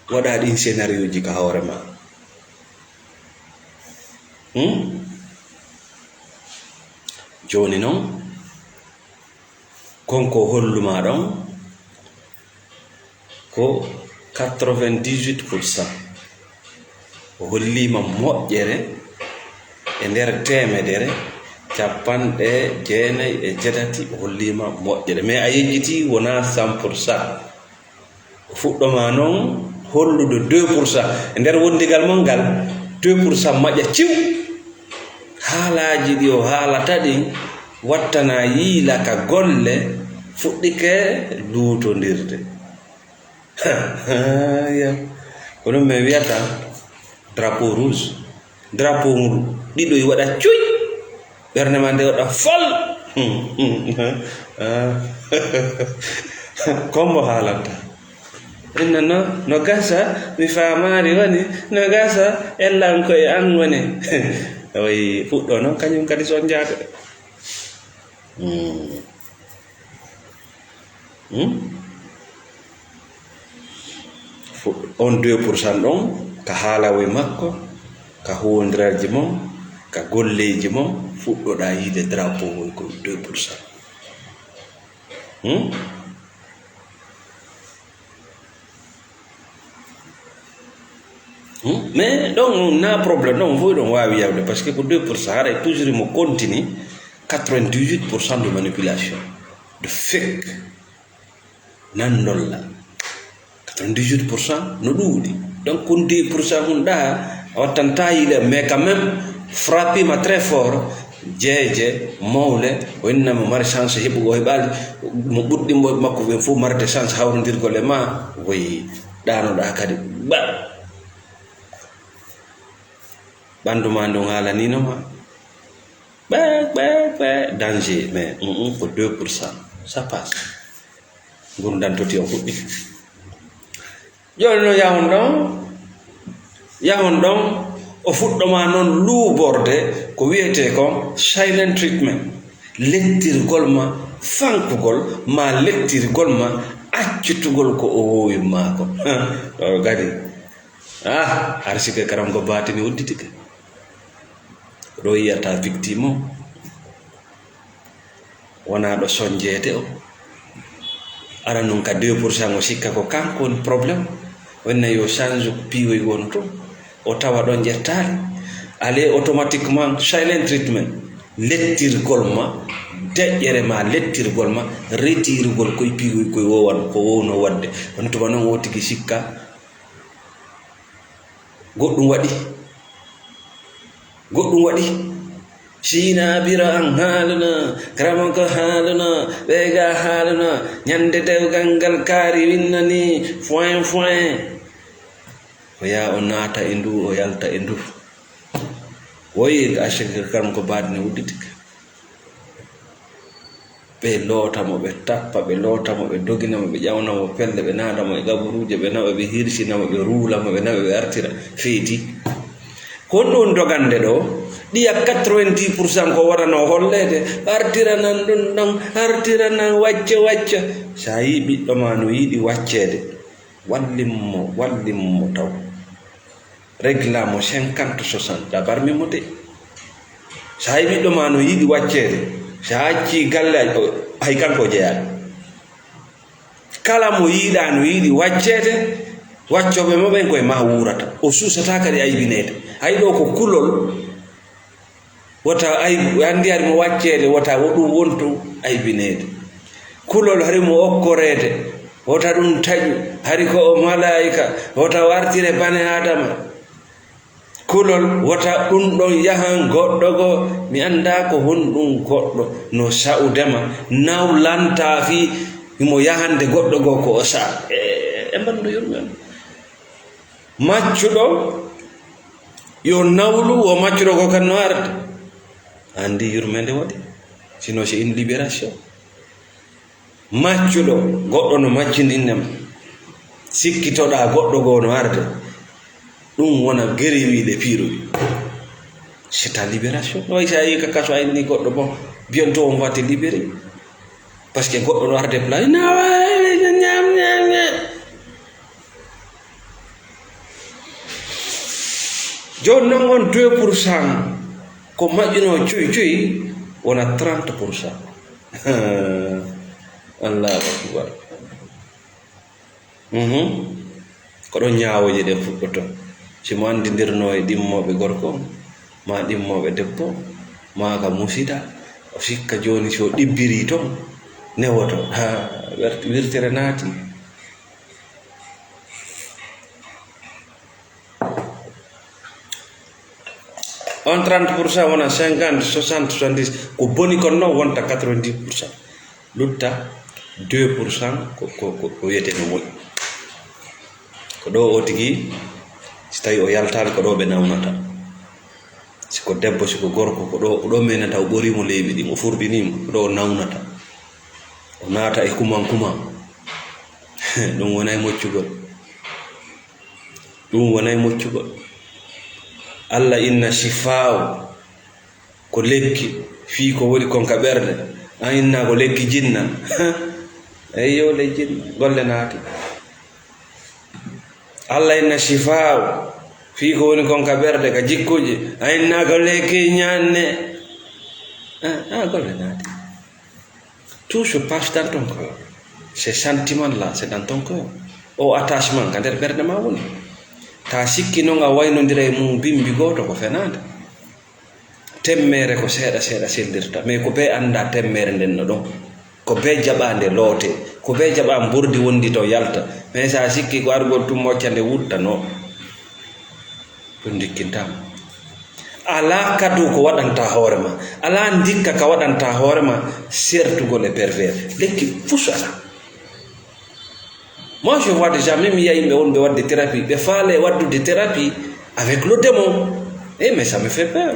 waɗa ɗin scénarioji ka hoore ma. Hmm? Jooni non, kon ko hollu ma ɗon, ko quatre-vingt-dix-huit pour cent. O holliima moƴƴere e nder teemedere, capanɗe jeenayi e jeetati o holliima moƴƴere. Mais a yejjitii, wonaa cent pour cent. O fuɗɗoma non hollude deux pour cent. E nder wondigal mon ngal, deux pour cent maƴƴa ciw. Haalaaji ɗi o haalata ɗin wattana yiila ka golle fuɗɗike luutondirde. Ya. Ko ɗum ɓe wiyata drapeau rouge. Drapeau ngu ɗiɗo e waɗa cuy. Ɓernde ma nde waɗa fol. Kombo haalanta. Inna no, no gasa, mi faamaali woni, no gasa, ellan ko e an woni. Oyi, fuɗɗo noon, kañum kadi sonjaade. Hmm. Hmm? Fu-, on deux pour cent ɗon, ka haalawoy makko, ka huwondirarji mon, ka golleeji mon, fuɗɗoɗaa yiide drapeau ngoy ko deux pour cent. Hmm? Hmm? Mais ɗon na problème, ɗon fof ɗon waawi yawde, parce que ko deux pour cent, haray toujours mo continue quatre-vingt-dix-huit pour cent de manipulation, de fake. Nan ndolla. Quatre-vingt-dix-huit pour cent no ɗuuɗi. Donc, kun deux pour cent mun ɗa, a wattanta yiɗe, mais quand même, frappima très fort, jeeje, mawle, o inna mo mari chance heɓugo, o heɓaali, mo ɓurɗi mo makko ɓen fof marde chance hawrondirgol e ma, woyi, ɗanoɗa kadi, ba. Ɓandu ma ndun haalanino ma. Ɓe, ɓe, ɓe, danger, mais, mm, mm, ko deux pour cent. Ça passe. Ngurndan toti o fuɗɗi. Jooni no yahon ɗon, yahon ɗon, o fuɗɗoma noon luuɓorde ko wiyetee kon silent treatment. Lettirgol ma, fankugol ma, lettirgol ma, accitugol ko o woowi ma ko. Ɗo kadi. Ah, arsike karam ko baatini udditike. Ɗo yiyata victime o. Wonaa ɗo sonjeede o. Ara nun ka deux pour cent o sikka ko kanko woni problème. Wonna yo change piiwoy wonu to. O tawa ɗon ƴettaali. Allez automatiquement silent treatment. Lettirgol ma, deƴƴere ma, lettirgol ma, retirugol koye piiwoy koye wowan, ko wowno waɗde. Woni tuma noon o tigi sikka. Goɗɗum waɗi. Goɗɗum waɗi. Siina bira an haaluna, karamanko haaluna, ɓeyga haaluna, ñande dewgal ngal kaari winnani, foin, foin. O yaa o naata e ndu, o yalta e ndu. Woyi, a sikka karamanko baatine udditike. Ɓe loota mo, ɓe tappa, ɓe loota mo, ɓe dogina mo, ɓe ƴawna mo pelle, ɓe naada mo e gaburuuje, ɓe naɓa, ɓe hirsina mo, ɓe ruula mo, ɓe naɓa, ɓe artira feedi. Ko honɗum dogande ɗo? Ɗiya quatre-vingt-dix pour cent ko wonano holleede, artira nan ɗum ɗon, artira nan wacca wacca. So a yii ɓiɗɗo ma no yiɗi wacceede, wallin mo, wallin mo taw. Régla mo cinquante, soixante, a barmi mo de. So hay ɓiɗɗo ma no yiɗi wacceede, so a accii galle, a-, o-, hay kanko o jeyaani. Kala mo yiɗaa no yiɗi wacceede, waccooɓe mo ɓen koye ma wuurata. O suusataa kadi aybineede. Hay ɗo ko kulol, wota ayb-, anndi hari mo wacceede, wota wo ɗum wontu aybineede. Kulol hari mo okkoreede, wota ɗum taƴu, hari ko o malaa'ika, wota wartire bane Aadama. Kulol, wota ɗum ɗon yahan goɗɗo goo. Mi anndaa ko honɗum goɗɗo no sa'udema, nawlantaa fii himo yahande goɗɗo goo ko o sa'a. E, e mbanndo yurme on. Maccuɗo yo nawlu, wo maccuɗo goo kan no arde. Anndi yurmeende waɗi. Sinon c'est une libération. Maccuɗo, goɗɗo no maccini innde ma. Sikkitoɗaa goɗɗo goo no arde. Ɗum wona geriwiiɗe piiruɗi. C'est ta libération. No way sa yi ka kaso ay ni goɗɗo bon. Bientôt on va te libérer. Parce que goɗɗo no arde plan. Na wa ñam ñam ñam. Jooni noon on deux pour cent ko moƴƴunoo cuy cuy wona trente pour cent. Allahu akbar. Mhm. Ko ɗon ñaawooje ɗen fuɗɗotoo. Si mo anndindirnoo e ɗimmooɓe gorko, maa ɗimmooɓe debbo, maa ka musida, o sikka jooni si o ɗibbirii ton, newoto. Ha, wert-, wirtere naati. On trente pour cent wona cinquante, soixante, soixante-dix. Ko boni kon noon wonta quatre-vingt-dix pour cent. Lutta deux pour cent ko, ko, ko, ko wiyetee no moƴƴi. Ko ɗo o tigi, si tawi o yaltaali, ko ɗo ɓe nawnata. Si ko debbo, si ko gorko, ko ɗo, ko ɗo menata, o ɓorii mo leyɓe ɗin, o furɗinii mo, ko ɗo o nawnata. O naata e kuman kuman. Ɗum wonay moccugol. Ɗum wonay moccugol. Allah inna shifaaw ko lekki, fii ko woni kon ka ɓernde. An inna ko lekki jinna. Eyyo, le jinna. Golle naati. Allah inna shifaaw fii ko woni kon ka ɓernde, ka jikkuuji. An inna ko lekki ñaanne. Ah, ah, golle naati. Tout se passe dans ton cœur. Ces sentiments-là, c'est dans ton cœur. O attachement, ka nder ɓernde ma woni. Ta sikki noon a waynondira e mum bimbi gooto, ko fenaande. Temmeere ko seeɗa seeɗa sellirta, mais ko bee annda temmeere nden no ɗon. Ko bee jaɓa nde loote, ko bee jaɓa mbordi wondi to yalta. Mais sa sikki ko argol tun mocca nde wutta, no. Ɗum ndikkintaama. Alaa kadu ko waɗanta hoore ma. Alaa ndikka ka waɗanta hoore ma, sertugol e pervers. Lekki fus alaa. Moi, je vois déjà, même il y a yimɓe wonɓe waɗde thérapie. Ɓe faale waɗdude thérapie avec le démon. Eh, mais ça me fait peur.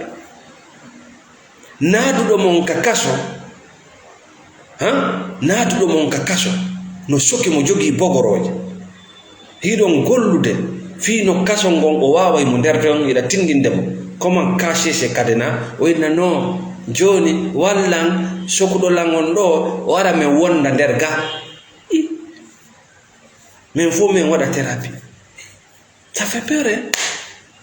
Naaduɗo mon ka kaso, ha? Naaduɗo mon ka kaso, no soki mo jogii bogorooje. Hiɗon gollude fii no kaso ngon o waaway mo nder ton, hiɗa tinndinde mo. Comment cacher ces cadenas? O inna, non, jooni, wallan, sokuɗo lan on ɗo, o ara men wonda nder ga. I. Men fow men waɗa thérapie. Ça fait peur, hein?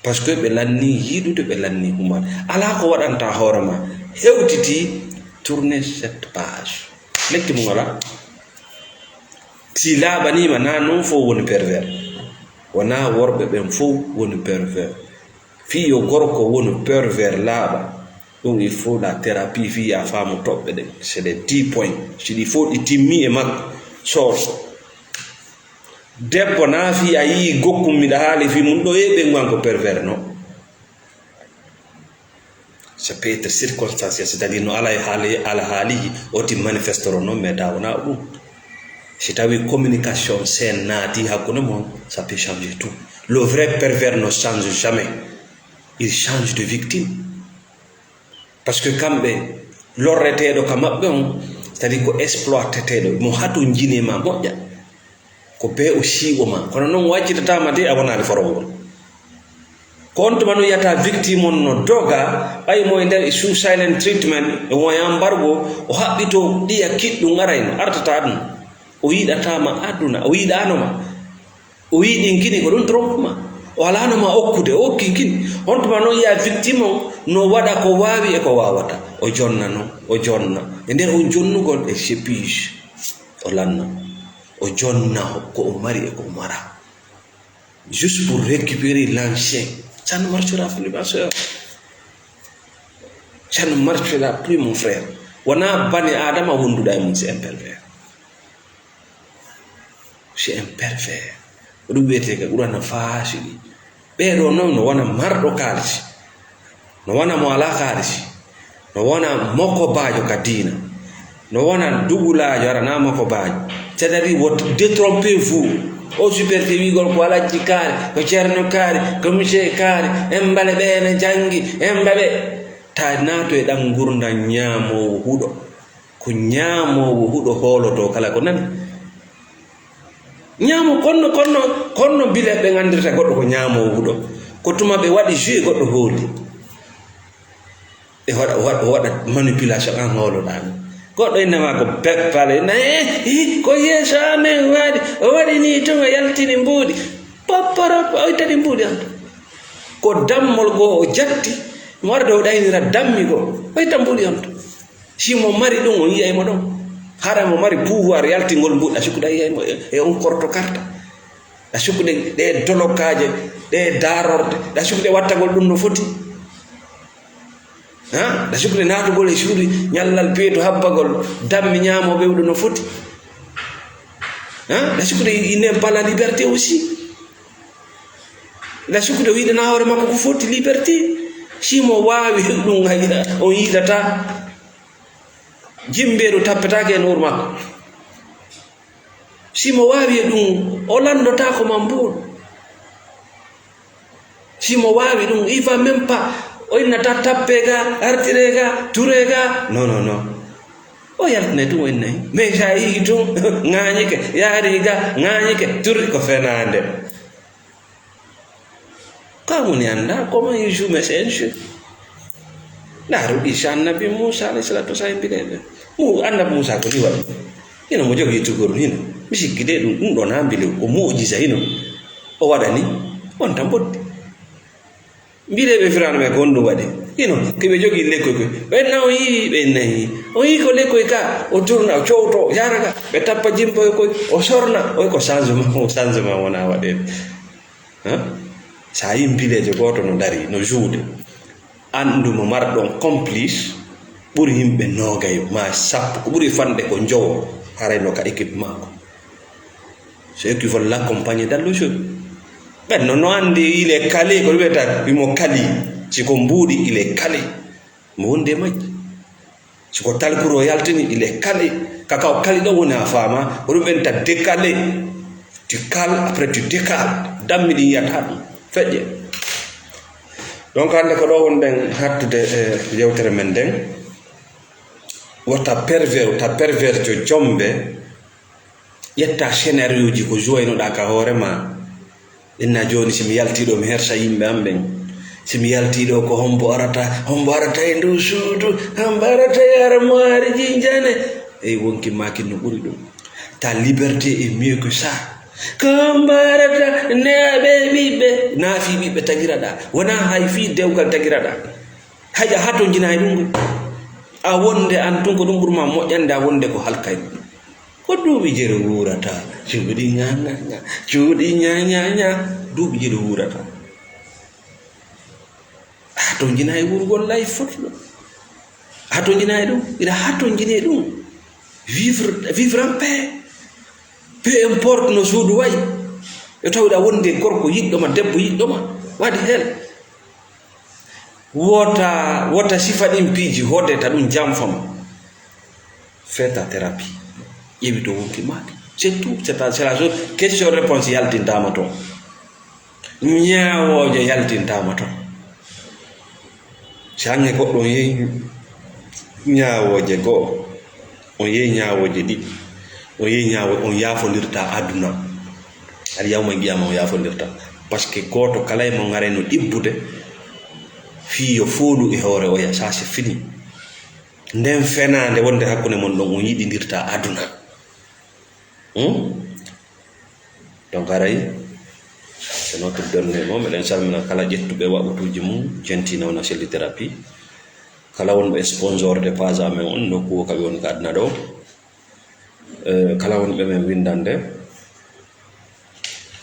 Parce que ɓe lanni yiɗude, ɓe lanni humade. Alaa ko waɗanta hoore ma. Hewtiti, tourner cette page. Lekki mum alaa. Si laaɓaniima, na non fow woni pervers. Wonaa worɓe ɓen fow woni pervers. Fii yo gorko woni pervers laaɓa. Ɗum, il faut la thérapie, fii ya faamu toɓɓe ɗen. C'est les dix points. Si ɗi fow ɗi timmi e makko, soor. Debbo, na fii a yii gokkum miɗa haali fii mum ɗo, e ɓen wan ko pervers no. Ça peut être circonstanciel, c'est-à-dire no ala e haali, ala haaliji, oti manifestoro non, mais ta wona ɗum. Si tawi communication saine naati hakkunde mon, ça peut changer tout. Le vrai pervers ne change jamais. Il change de victime. Parce que kamɓe, lorreteeɗo ka maɓɓe on, c'est-à-dire ko exploiteteeɗo, mo hatonjini e ma moƴƴa. Ko bee o siiɓo ma. Kono non o accitata ma de, a wonaali forowol. Ko on tuma no yiyata victime on no doga, ɓay mo e nder e sous silent treatment, e mo e embargo, o haɓɓito ɗiya kiɗɗum arayno, artata ɗum. O yiɗata ma aduna, o yiɗano ma. O wi'i ɗin kini ko ɗum trompe ma. O alano ma okkude, o okki kini. On tuma non yiya victime on no waɗa ko waawi e ko waawata. O jonna non, o jonna. E nder on jonnugol e s'épuise. O lanna. O jonna ko o mari e ko o mara. Juste pour récupérer l'ancien. Ça ne marchera plus, ma sœur. Ça ne marchera plus, mon frère. Wona bani Adama wonduɗa e mum, c'est un pervers. C'est un pervers. Ko ɗum wiyetee ka Qur'aana faasiki. Ɓee ɗoo noon no wona marɗo kaalisi, no wona mo alaa kaalisi, no wona mokobaajo ka diina, no wona dugulaajo, ara na mokobaajo. C'est-à-dire, wo détrompez-vous. O supporte wi'gol ko Alajji kaari, ko Ceerno kaari, ko Monsieur kaari, en mbale ɓe ene janngi, en mbaɓe. Ta naato e ɗan ngurndan ñaamoowo huɗo. Ko ñaamoowo huɗo hoolotoo kala ko nani. Ñaamo konno, konno, konno bile ɓe nganndirta goɗɗo ko ñaamoowo huɗo. Ko tuma ɓe waɗi jus goɗɗo hooli. E waɗa, waɗa, waɗa manipulation an hooloɗaa mi. Goɗɗo inna ma ko beppale, na, eh, eh, ko yeeso amen waɗi, o waɗi ni tun o yaltini mbuuɗi. Pappara, o ittani mbuuɗi an. Ko dammol goo o jatti, mo warde o ɗaynira dammi goo, o itta mbuuɗi an to. Si mo mari ɗum, o yi'ay mo ɗon. Hara mo mari pouvoir yaltingol mbuuɗi, a sikkuɗa yi'ay mo e, e on korto karta. A sikkuɗe ɗe dolokaaje, ɗe daarorde, a sikkuɗe wattagol ɗum no foti. Ha? Ɗa sikkude naatugol e suudu ñallal peetu habbagol dammi ñaamo ɓewɗo no foti. Ha? Ɗa sikkude il n'est pas la liberté aussi. Ɗa sikkude o yiɗana hoore makko ko foti liberté. Si mo waawi ɗum hay on yiɗata. Jimbeeɗo tappetaake e noor makko. Si mo waawi e ɗum, o lanndotaako ma mbuuɗu. Si mo waawi ɗum, il va même pas. O innata tappe ga, artire ga, ture ga. Non, non, non. O yaltinay tun, o innay. Mais sa yi'i tun, ŋaañike, yaari ga, ŋaañike, turi ko fenaande. Ka woni annda comment il joue, mais c'est un jeu. Ndaa ruɗi sa annabi Muusa alayhi salatu wasalam mbiɗe ɓe. Mu annabi Muusa ko ni waɗi. Hino mo jogii tugorun hino. Mi sikki de ɗum, ɗum ɗo na mbile ko mu'jiza hino. O waɗani. On tan botti. Mbiɗe ɓe Firaana ɓe ko on ɗum waɗi. Hino, ko ɓe jogii lekkoy koy. Ɓe na o yii, ɓe nayi. O yii ko lekkoy ka, o turna, o cowto, o yara ka. Ɓe tappa jimboy koy, o sorna. Oy ko changement, o changement wona waɗeede. Hein? So a yii mbileejo gooto no darii, no juude, anndu mo marɗon complice ɓuri yimɓe noogay maa sappo, ko ɓuri fanɗe ko njowo, haray no ka équipe maako. Ce qui veut l'accompagner dans le jeu. Ɓen no, no anndi il est calé, ko ɓe wiyata, wimo kali. Si ko mbuuɗi, il est calé. Mo wondi e majji. Si ko talkuru o yaltini, il est calé. Kaka o kali ɗon woni a faama. Ko ɗum ɓen ta décalé. Tu cales, après tu décales. Dammi ɗin yiyata ɗum. Feƴƴe. Donc, hannde ko ɗo wonɗen hattude e yewtere men nden. Wota pervers, ta pervers jo jombe. Ƴetta scénarioji ko jouwaynoɗaa ka hoore ma. Inna jooni, si mi yaltii ɗo, mi hersa yimɓe am ɓen. Si mi yaltii ɗo, ko hombo arata, hombo arata e ndu suudu, hombo arata e armoire jinjane. Ey, wonki maakin no ɓuri ɗum. Ta liberté est mieux que ça. Ko hombo arata, neaɓe ɓiɓɓe, naafi ɓiɓɓe tagiraɗaa. Wonaa hay fii dewgal tagiraɗaa. Haja hato jinay ɗum. A wonde an tun ko ɗum ɓurma moƴƴande, a wonde ko halkay ɗum. Ko duuɓi jeru wuurata, cuuɗi ŋa, ŋa, ŋa, cuuɗi ŋa, ŋa, ŋa, duuɓi jeru wuurata. A hatonjina e wuurugol life fottuɗo. A hatonjina e ɗum, ina hatonjine ɗum. Vivre, vivre en paix. Peu importe no suudu wayi. Yo taw iɗa wondi e gorko yiɗɗo ma, debbo yiɗɗo ma. What the hell? Wota, wota sifa ɗin piiji hoodeta ɗum janfam. Fais ta thérapie. Ƴeewi to wonki maaki. C'est tout. C'est ta, c'est la chose. Question réponse yaltintama toon. Ñaawooje yaltintama toon. Si hanŋe goɗɗo on yehi ñaawooje goo, on yehi ñaawooje ɗiɗi, on yehi ñaawo-, on yaafondirta aduna. Al yawma qiyama on yaafondirta. Parce que gooto kala e mon ŋaray no ɗibbude fii yo foolu e hoore oya, ça c'est fini. Nden fenaande wonde hakkunde mon ɗon, on yiɗindirta aduna. Hmm? Donc haray, c'est notre dernier mot. Meɗen salmina kala ƴettuɓe waɓɓutuuji mum, Gentina wona Selli Thérapie. Kala wonɓe sponsorde page amen on, nokku o kaɓe woni ka aduna ɗo. Eh, kala wonɓe men windande.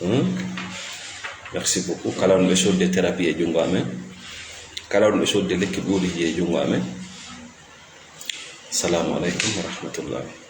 Hmm? Merci beaucoup. Kala wonɓe sodde thérapie e junngo amen. Kala wonɓe sodde lekki ɓuuɗi e junngo amen. Assalamu aleykum wa rahmatullahi.